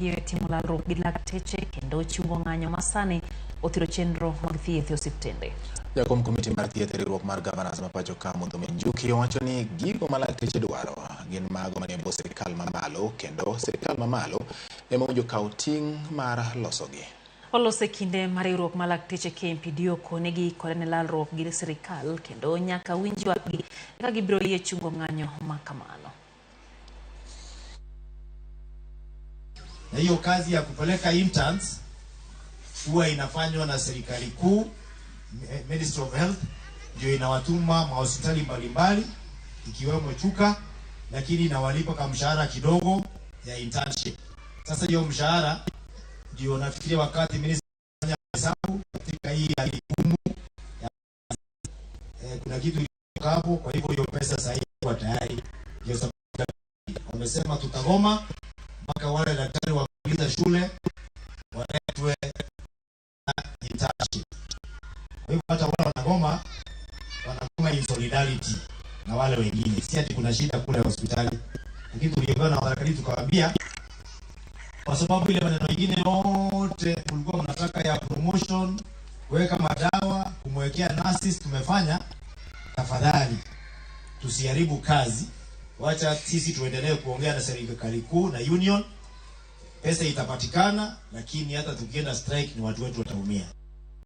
Timo lalruok gi lakteche kendo chungo ng'anyo masani othiro chenro mag thieth e osiptende. Jakom komiti mar thieth e riwruok mar Governors ma pacho ka Muthomi Njuki owacho ni gigo ma lakteche dwaro gin mago manie bwo sirikal mamalo kendo sirikal mamalo ema owinjo kaw ting' mar losogi. Olose kinde mar riwruok mar lakteche KMPDU okone giikore ne lalruok gi sirikal kendo nyaka winj ywakgi eka gibiro yie chungo ng'anyo ma kamano. Na hiyo kazi ya kupeleka interns huwa inafanywa na serikali kuu, Ministry of Health ndio inawatuma mahospitali mbalimbali ikiwemo Chuka, lakini inawalipa kama mshahara kidogo ya internship. Sasa hiyo mshahara ndio nafikiria wakati ministry anafanya hesabu katika hii hali ngumu kuna kitu hapo. Kwa hivyo hiyo pesa sasa kwa tayari, ndio sababu wamesema tutagoma mpaka wale daktari wamaliza shule waletwe internship. Kwa hivyo hata wale wanagoma, wanagoma in solidarity na wale wengine, si ati kuna shida kule hospitali. Lakini tuliongea na serikali tukawaambia, kwa sababu ile maneno mengine yote kulikuwa mnataka ya promotion, kuweka madawa, kumwekea nurses, tumefanya. Tafadhali tusiharibu kazi, wacha sisi tuendelee kuongea na serikali kuu na union. Pesa itapatikana, lakini hata tukienda strike ni watu wetu wataumia.